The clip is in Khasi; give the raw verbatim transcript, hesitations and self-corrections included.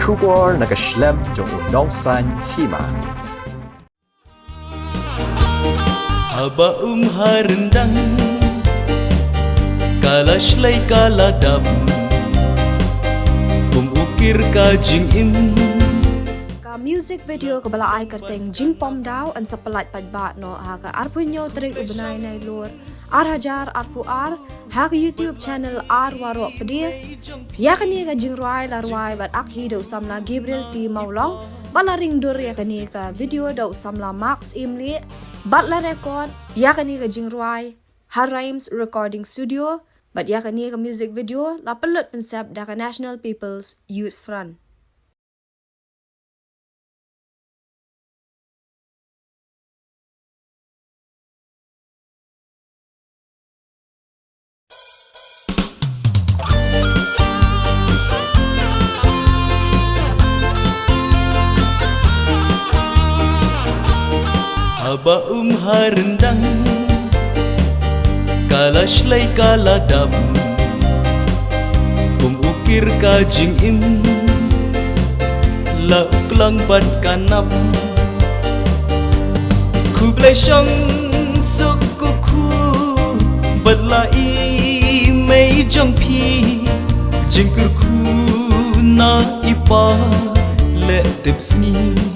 Khubor na ka shlem jong u nongsan hima. Haba um ha ryndang, ka la shlei ka la dap, kum u kir ka jingim. Ka music video kaba la ai kyrteng Jingpom Daw yn sa pynlait paidbah noh ha ka arphew hynñiew tarik u bnai Nailur ar hajar arphew ar ha ka YouTube channel Ar Waroh Pdie. Ïa kane ka jingrwai la rwai bad akhih da u samla Gabriel T Mawlong bad la ring dur ïa kane ka video da u samla Max Imli bad la record ïa kane ka jingrwai ha Rhymes Recording Studio bad ïa kane ka music video la pynlut pynsep da ka National People's Youth Front. Haba um ha ryndang, ka la shlei ka la dap, kum u kir ka jingim, la u klang bad ka nap. Khublei shong suk ko khu, bad la i mei jong phi, jingkyrkhu na i pa, leh tip sngi.